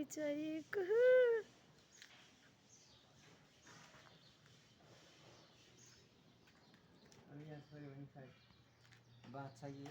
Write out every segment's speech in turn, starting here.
बिचरी अनि यहाँ छोयो भने साइड बात छ कि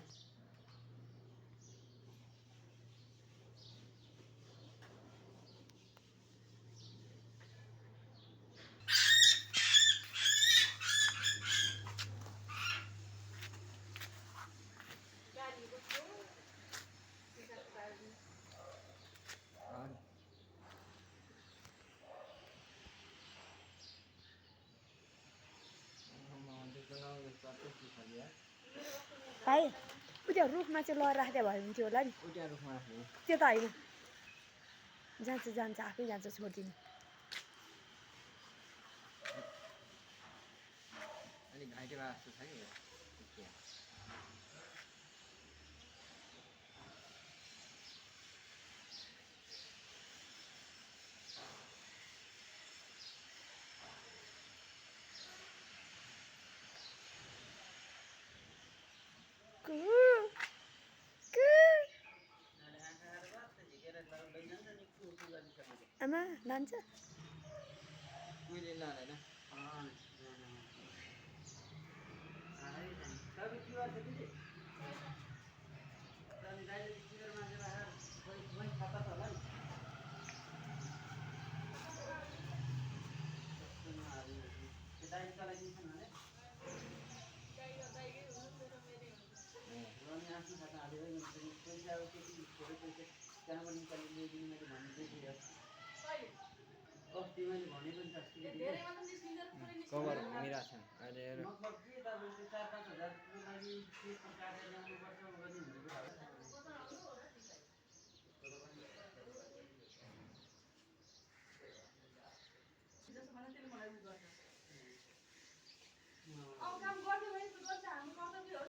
भाइ उता रुखमा चाहिँ लएर राख्दै भयो हुन्थ्यो होला नि त्यो त होइन जान्छ जान्छ आफै जान्छ छोडिदिनु अलिक घाइते भए जस्तो छ कि आमा लान्छ कुहिले लाँदैन कभर घुमिरहेको छ अहिले